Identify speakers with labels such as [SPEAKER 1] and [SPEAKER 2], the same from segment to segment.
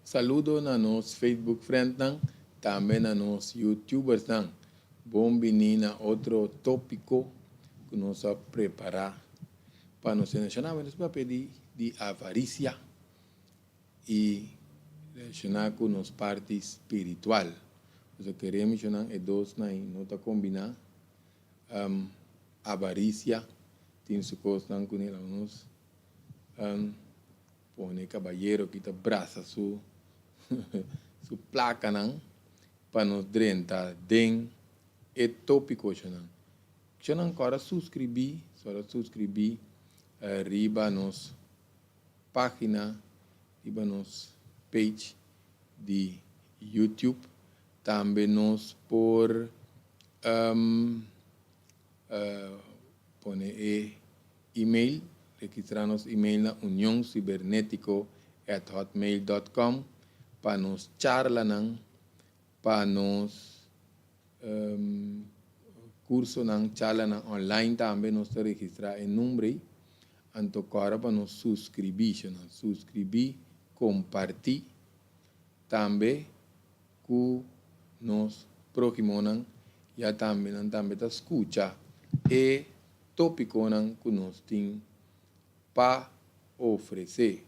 [SPEAKER 1] Saludo na nos Facebook friendnan, tambe na nos YouTubersnan. Bon bini na otro tópiko ku nos a prepará pa nos menshoná. Nos papia di avarisia i relashoná ku nos parti spiritual. Nos a kere menshoná e dosnan ei no ta kombiná. Avarisia tin su kosnan kuné. Laga nos pone kabayero ki ta brasa su su plakanan pa nos drenta den e tópiko shonan. Shonan kòrda suskribí, sòrda suskribí riba nos página, riba nos page di YouTube. Tambe nos por pone e email, registrá nos email na unioncibernetico@hotmail.com pa nos charlanan, pa nos cursonan, charlanan online tambe nos ta registrá e number ei. Anto kòrda pa nos suskribí, shonan, suskribí, kompartí tambe ku nos próhimonan ya tambe nan tambe ta skucha e tópikonan ku nos tin pa ofresé.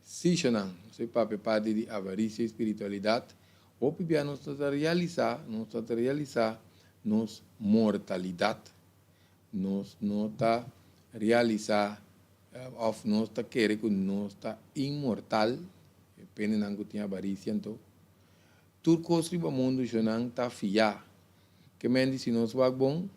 [SPEAKER 1] Sishonan, nos a papia parti di avarisia i spiritualidat, hopi bia nos ta ta realisá, nos ta ta realisá nos mortalidat, nos no ta realisá òf nos ta kere ku nos ta inmortal, e pendenan ku tin avarisia anto. Tur kos riba mundu shonan ta fiá. Ke men di si nos wak bon,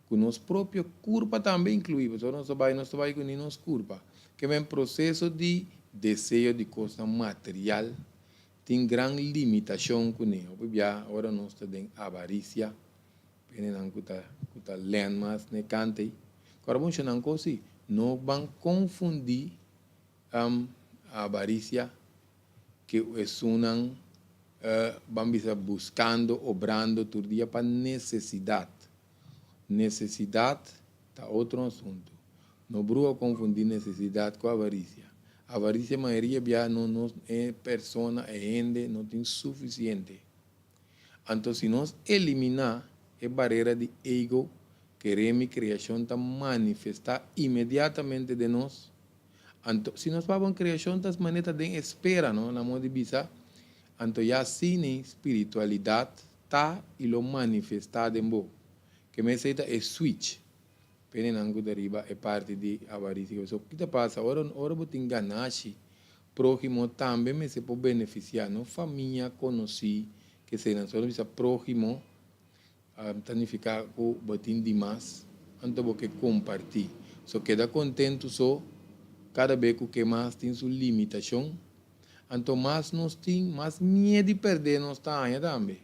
[SPEAKER 1] ku nos propio kurpa tambe inkluí, pasobra nos ta bai, nos ta bai ku ni nos kurpa. Ke men proseso di deseo di kosnan material tin gran limitashon kuné. Hopi bia ora nos ta den avarisia, pendenan ku ta ku ta lèn mas n'e kant ei. Kòrda bon shonan kos si, no ban konfundí avarisia ku esunnan ban bisa buskando, obrando tur dia pa nesesidat. Nesesidat ta otro asuntu. No brua konfundí nesesidat ku avarisia. Avarisia mayoria bia no nos e persona, e hende no tin sufisiente. Anto si nos eliminá e barera di ego, keremi kreashon ta manifestá inmediatamente den nos. Anto si nos papia un kreashon ta manera ta den espera, no, na modo di bisa, anto ya asina spiritualidat ta i lo manifestá den bo. Ke mester ta e switch. Penenan ku ta riba e parti di avarisia. So ki ta pasa ora ora bo tin ganashi, próhimo tambe mester por benefisiá, no famia, konosí, keseinan. So ora bisa próhimo ta nifiká ku bo tin dimas, anto bo ke kompartí. So keda kontentu so kada be ku ke mas tin su limitashon. Anto mas nos tin, mas miedu di pèrdè nos ta haña tambe.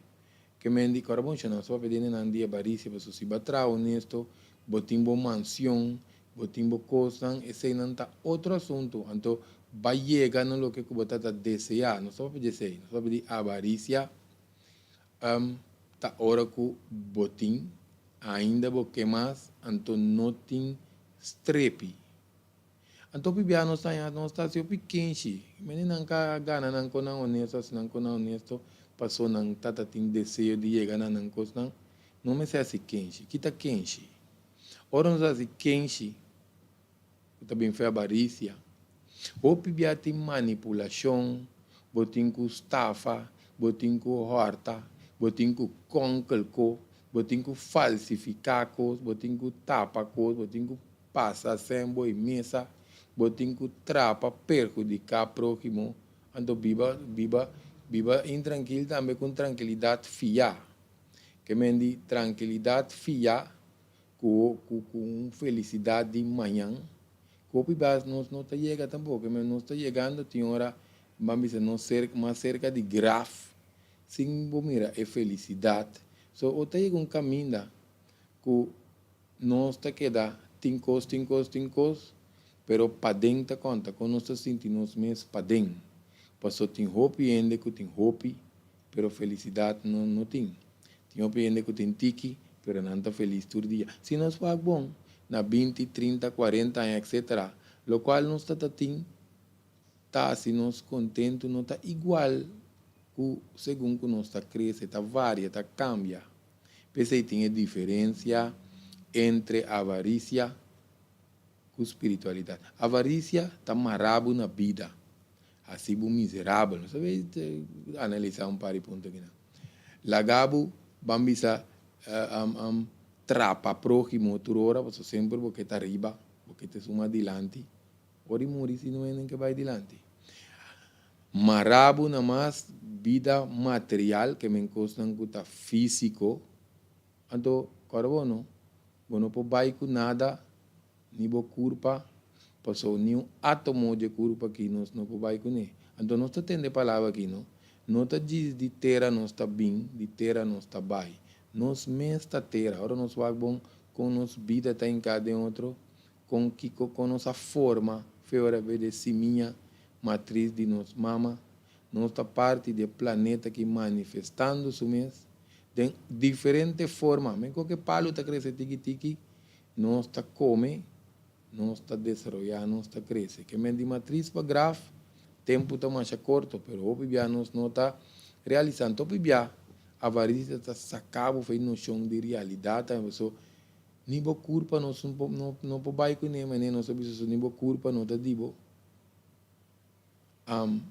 [SPEAKER 1] Ke men di kòrda bon shona so papia dene nan di avarisia paso si bo a traha honesto, bo tin bo mansion, bo tin bo kosnan, eseinan ta otro asuntu. Anto ba yega na loke ku bo ta ta deseá. Nos ta papia di esei, nos ta papia di avarisia ta ora ku bo tin, ainda bo ke mas, anto no tin strepi. Anto hopi bia nos ta haña nos ta hasi hopi kenshi. Mende nan ka gana nan konan honesto, hasi nan konan honesto paso nan ta ta tin deseo di yega na nan kosnan. No mester hasi kenshi. Kita kenshi? Ora nos hasi kenshi, ku ta bin fe avarisia. Hopi bia tin manipulashon, bo tin ku stafa, bo tin ku hòrta, bo tin ku kònkel ko, bo tin ku falsifiká kos, bo tin ku tapa kos, bo tin ku Pasa sen bo e mesa, bo tin ku tra pa perhudiká próhimo, anto biba, biba, biba intrankil tambe ku un trankilidat fiá. Ke men di trankilidat fiá ku, ku, ku un felisidat di mañan, ku hopi bes nos no ta yega tampoko, ke men nos ta yegando tin ora ban bisa nos ser mas serka di graf sin bo mira e felisidat. So o ta yega un kaminda ku Nos ta keda tin kos, tin kos, tin kos, pero paden ta konta kon nos ta sinti nos mes paden. Paso tin hopi hende ku tin hopi, pero felisidat no no tin. Tin hopi hende ku tin tiki, pero nan ta felis tur dia. Si nos wak bon, na 20, 30, 40 aña etcetera, lokual nos ta ta tin. ta hasi nos kontentu no ta igual ku segun ku nos ta krese, ta varia, ta kambia. P'esei tin e diferensia entre avarisia ku spiritualidat. Avarisia ta mara bo na bida, hasi bo miserabel. Nos ta bay analisá un par di punto akinan. Laga bo, ban bisa, trapa próhimo tur ora, pasobra semper bo ke ta riba, bo ke ta suma dilanti. Ora i muri si no hende ke bai dilanti. Mara bo na mas bida material ke men kosnan ku ta físiko, anto kòrda bo no, bo no por bai ku nada, ni bo kurpa, pasobra ni un átomo dje kurpa aki nos no por bai kuné. Anto nos ta tende e palabra aki no, no ta djis di tera nos ta bin, di tera nos ta bai. Nos mes ta tera. Ora nos wak bon kon nos bida ta hinká den otro, Kon kiko kon nos a forma fe ora be de simia matris di nos mama, nos ta parti di e planeta ki manifestando su mes den diferente forma. Men koke palu ta krese tiki tiki, nos ta kome, nos ta desaroya, nos ta krese. Ke men di matris pa graf, tempu ta masha korto, pero hopi bia nos no ta realisa. Anto hopi bia avarisia ta saka bo fe noshon di realidat tambe, paso Ni bo kurpa no no por bai kuné, manera nos a bisa so, ni bo kurpa no ta di bo. Am,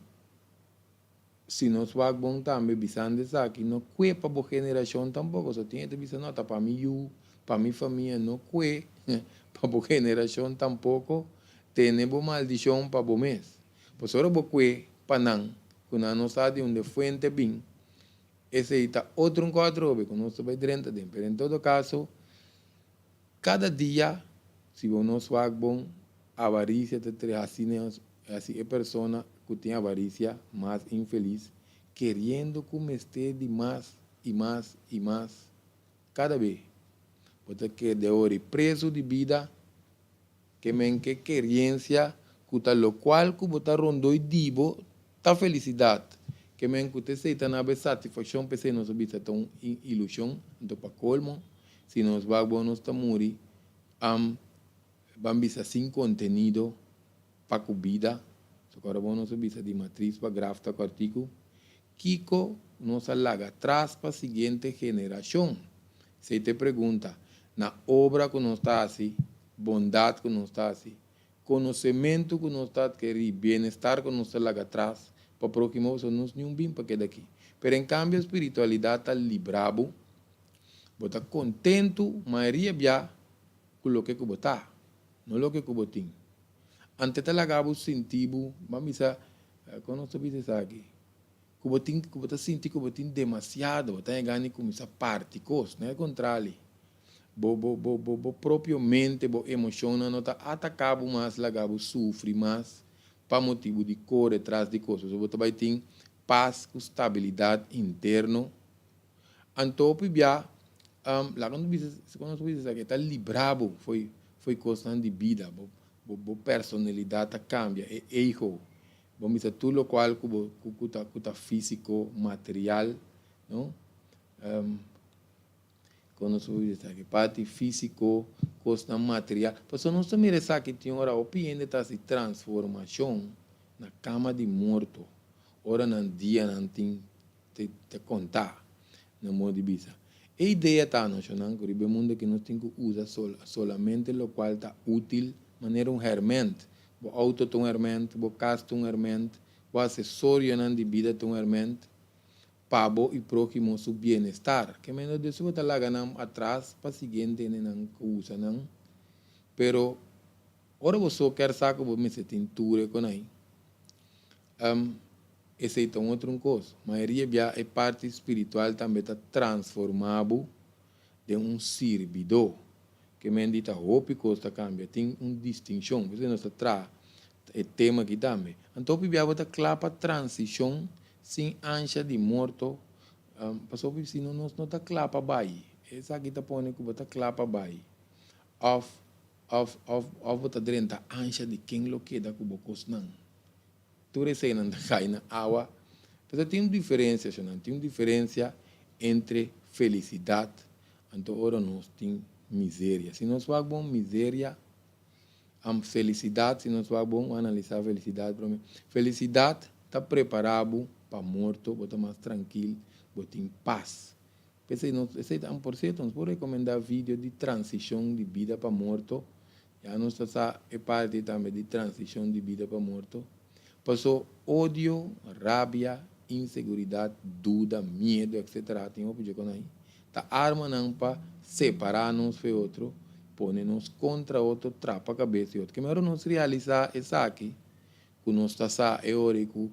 [SPEAKER 1] si nos wak bon tambe bisando esaki, no kue pa bo generashon tampoko. So tin e ta bisa, no, ta pa mi yu, pa mi famia, no kue pa bo generashon tampoko, tene bo maldishon pa bo mes. Pasobra bo kue pa nan, ku nan no sa di unda e fuente bin, Esei ta otro un kos atrobe ku nos ta bai drenta den, pero en todo kaso kada dia si bo no swak bon avarisia ta trae hasi nos hasi e persona ku tin avarisia mas infelis keriendo ku mester di mas i mas i mas kada be bo ta keda ori preso di bida Ke men ke keriensia ku ta lokual ku bo ta rondoi di bo ta felisidat. Ke men ku ta esei ta na bo e satisfakshon p'esei nos a bisa ta un ilushon. Anto pa kolmo si nos wak bo nos ta muri am ban bisa sin kontenido pa ku bida. So ku ora bo nos a bisa di matris pa graf ta kòrtiku. Kiko nos a laga tras pa siguiente generashon? Esei ta e pregunta. Na obra ku nos ta hasi, bondat ku nos ta hasi, konosementu ku nos ta atkerí, bienestar ku nos ta laga tras pa próhimo, pasobra nos niun bin pa keda aki. Pero en kambio spiritualidat ta libra bo, bo ta kontentu mayoria bia ku loke ku bo ta, no loke ku bo tin. Ante ta laga bo sinti bo, ban bisa, kon nos ta bisa esaki? Ku bo tin, ku bo ta sinti ku bo tin demasiado, bo ta yega ni kuminsá parti kos. No e kontrali. Bo, bo, bo, bo, bo propio mente, bo emoshonnan no ta ataká bo mas, laga bo sufri mas pa motibu di kore tras di kos. Pasobra bo ta bai tin pas ku stabilidat interno. Anto hopi bia, laga nos bisa, kon nos por bisa esaki? E ta libra bo fo'i, fo'i kosnan di bida. Bo, bo, bo personalidat ta kambia, e ego. Bo misa tur lokual ku bo ku ta ku ta físiko, material, no? Kon nos por bisa esaki? Parti físiko, kosnan material. Pasobra nos ta mira esaki tin ora hopi hende ta hasi transformashon na kama di morto, ora nan dianan tin ta kontá, na modo di bisa. E idea ta, noshonnan, ku riba e mundu aki nos tin ku usa solamente lokual ta útil manera un hèrmènt. Bo outo ta un hèrmènt, bo kas ta un hèrmènt, bo asesorionan di bida ta un hèrmènt pa bo i próhimo su bienestar. Ke meno di esei bo ta laga nan atras pa siguiente hendenan ku usa nan. Pero ora bo so kier sa ku bo mester tin tur e konai, esei ta un otro un kos. Mayoria bia e parti spiritual tambe ta transformá bo den un sirbidó. Ke men di ta hopi kos ta kambia, tin un distinshon. P'esei nos ta traha e tema aki tambe. Anto hopi bia bo ta kla pa transishon sin ansha di morto, pasobra si no nos no ta kla pa bai. Esaki ta pone ku bo ta kla pa bai òf òf òf òf bo ta drenta ansha di ken lo keda ku bo kosnan. Tur eseinan ta kai na awa. Pasobra tin un diferensia, shonnan, tin un diferensia entre felisidat anto ora nos tin miseria. Si nos wak bon miseria, Felisidat, si nos wak bon, analisá felisidat promé. Felisidat ta prepará bo pa morto, bo ta mas trankil, bo tin pas. P'esei nos, esei ta, por sierto, nos por rekomendá video di transishon di bida pa morto. Ya nos ta sa e parti tambe di transishon di bida pa morto. Paso odio, rabia, inseguridat, duda, miedu, etc. Tin hopi dje kon ai. Ta armanan pa separá nos fe otro, pone nos kontra otro, trapa kabes di otro. Ke mehor nos realisá esaki ku nos ta sa e ora ei ku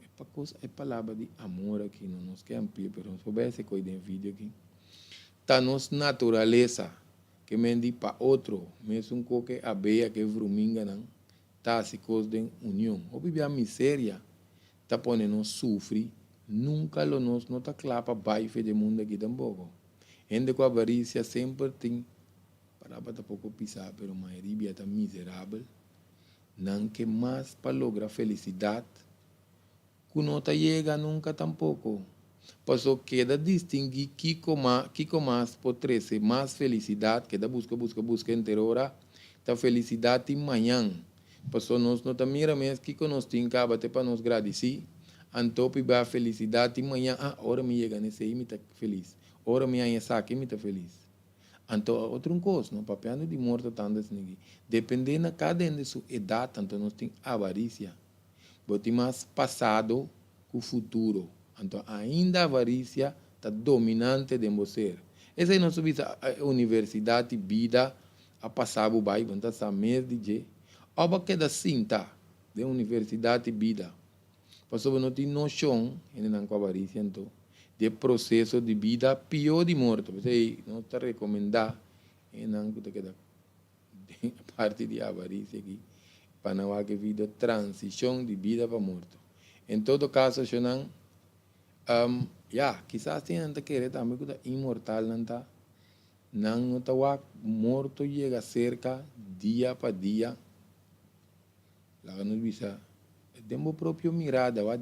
[SPEAKER 1] e pa kos e palabra di amor aki no nos ke amplia pero nos por bai hasi koi den video aki. Ta nos naturalesa ke men di pa otro mesun koke abeya ke vruminganan ta hasi kos den union. Hopi bia miseria ta pone nos sufri, nunka lo nos no ta kla pa bai fe de mundu aki tampoko. Hende ku avarisia semper tin, palabra ta poko pisá pero mayoria bia ta miserabel, nan ke mas pa logra felisidat ku no ta yega nunka tampoko. Paso keda distingui kiko ma kiko mas por trese mas felisidat, keda buska buska buska henter ora, ta felisidat tin mañan. Paso nos no ta mira mes kiko nos tin kaba te pa nos gradisí, anto piba felisidat tin mañan, ah ora mi yega n'esei mi ta felis, ora mi haña esaki mi ta felis. Anto otro un kos, no papiando di morto tantu asin'aki, dependé na kada hende su edat anto nos tin avarisia. Bo tin mas pasado ku futuro. Anto ainda avarisia ta dominante den bo ser. Esei nos ta bisa e universidat di bida a pasa bo bai, bo no ta sa mes di dje. Òf bo a keda sinta den universidat di bida pasobra bo no tin noshon, hendenan ku avarisia anto, di e proseso di bida pió di morto. P'esei nos ta rekomendá hendenan ku ta keda Den e parti di avarisia aki, pa nan wak e video Transishon di bida pa morto. En todo kaso, shonnan, ya, kisas tin nan ta kere tambe ku ta inmortal nan ta. Nan no ta wak morto yega serka dia pa dia. Laga nos bisa, den bo propio mirada, wak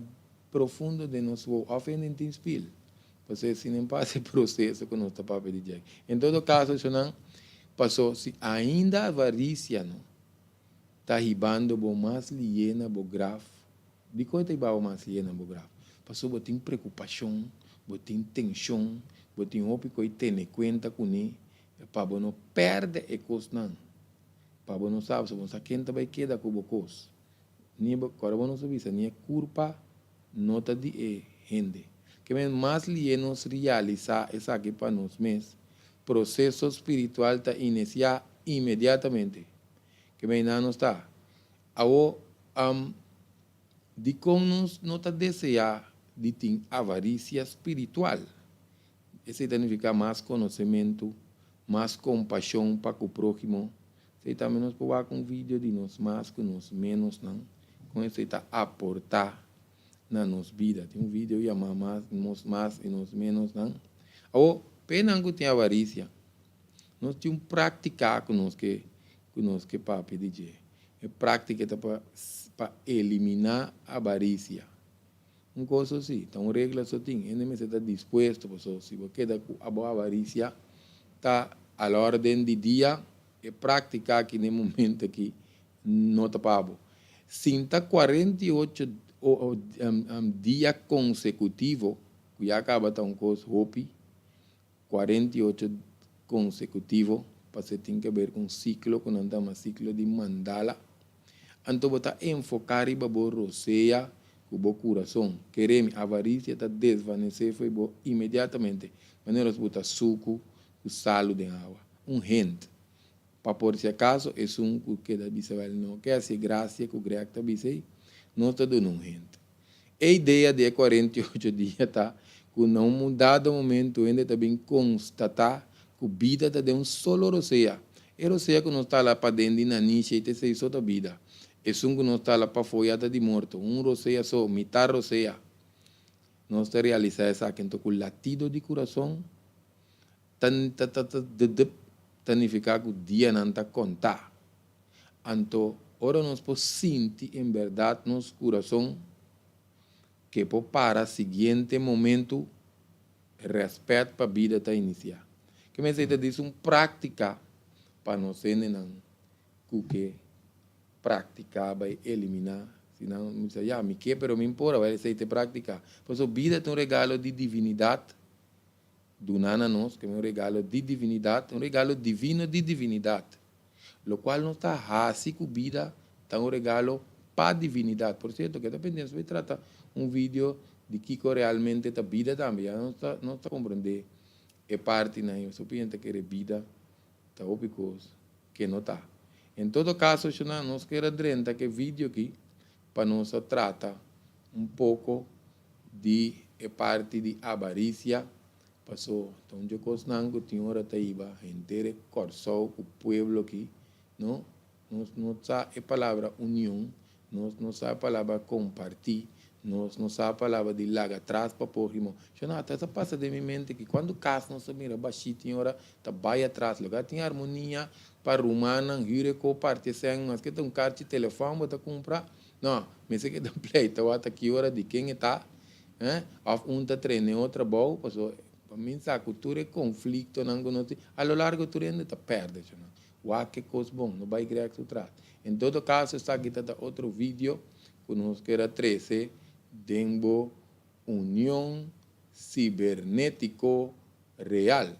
[SPEAKER 1] profundo den nos wowo, òf hende tin spil. Pasobra si nan pasa e proseso ku nos ta papia di dje. En todo kaso, shonnan, paso si ainda avarisia no ta hibando bo mas lié na bo graf, dikon e ta hiba bo mas lié na bo graf? Pasobra bo tin preokupashon, bo tin tenshon, bo tin hopi ku ei tene kuenta kuné pa bo no pèrdè e kosnan. Pa bo no sa, pasobra bo no sa ken ta bai keda ku bo kos. Ni bo, kòrda bo nos a bisa, ni e kurpa no ta di e hende. Ke men mas lié nos realisá esaki pa nos mes, proseso spiritual ta inisiá inmediatamente. Ke men nan nos ta. Awo, dikon nos no ta deseá di tin avarisia spiritual? Esei ta nifiká mas konosementu, mas kompashon pa ku próhimo. Esei tambe nos por wak un video di nos mas ku nos ménosnan, kon esei ta aportá na nos bida. Tin un video yamá mas, nos mas i nos ménosnan. Awor, pa esnan ku tin avarisia, nos tin un práktika ku nos ke ku nos ke papia di dje. E práktika ta pa pa eliminá avarisia. Un kos so si, ta un regla so tin, hende mester ta dispuesto, pasobra si bo keda ku abo avarisia ta a la orden di dia, e práktika aki na e momento aki no ta pa bo. Sinta 48 dia konsekutivo, ku ya kaba ta un kos hopi, 48 konsekutivo, pasobra tin ke ber ku un siklo ku nan ta yama siklo di mandala. Anto bo ta enfoká riba bo rosea ku bo kurason. Kere mi, avarisia ta desvanesé fo'i bo inmediatamente, manera os bo ta suku ku salu den awa. Un hint, pa por si akaso esun ku keda bisa wèl no ke hasi e grasia ku Greg ta bisa ei, nos ta duna un hint. E idea di e 48 dia ta ku na un dado momento hende ta bin konstatá ku bida ta den un solo rosea. E rosea ku nos tala paden di nanishi ei ta esei so ta bida. Esun ku nos tala pafó ya ta di morto. Un rosea so, mitar rosea. Nos ta realisá esaki anto ku latido di kurason ta ta ta ta dp ta nifiká ku dianan ta kontá. Anto, ora nos por sinti en bèrdat nos kurason ke por para siguiente momentu, rèspèt pa bida ta inisiá. Ke mester ta dis un práktika pa nos hendenan. Ku ke praktiká bai eliminá. Si nan mi bisa, ya, mi ke pero mi por a bai esei te praktiká. Pasobra bida ta un regalo di divinidat duná na nos, ke un regalo di divinidat, un regalo divino di divinidat. Lokual nos ta hasi ku bida ta un regalo pa divinidat. Por sierto, ke ta pendiente nos bai trata un video di kiko realmente ta bida tambe. Ya nos ta nos ta komprendé e partinan ei. Pasobra hopi hende ta kere bida ta hopi kos ke no ta. En todo kaso shona nos kier a drenta ke video aki pa nos a trata un poko di e parti di abarisia paso ta un dje kosnan ku tin ora ta hiba henter e Kòrsou ku pueblo aki no nos no sa e palabra union Nos no sa palabra kompartí, nos no sa palabra di laga tras pa próhimo. Shonata, ta pasa den mi mente ki kuantu kas nos ta mira bashí tin ora ta bai atras. Loke tin armonia pa rumannan hür e ko parti esèn maske ta un karchi telefòn bo ta kumpra. No, mester keda pleita wak ta ki ora di ken e ta, eh, òf un ta trene otro abou, pasobra pa mi sa ku tur e konfliktonan ku nos tin, a lo largo tur hende ta pèrdè, shonata. Wak ke kos bon, no bai grek su tras. En todo kaso esaki ta ta otro video ku nos kier a trese den bo Union Sibernetiko Real.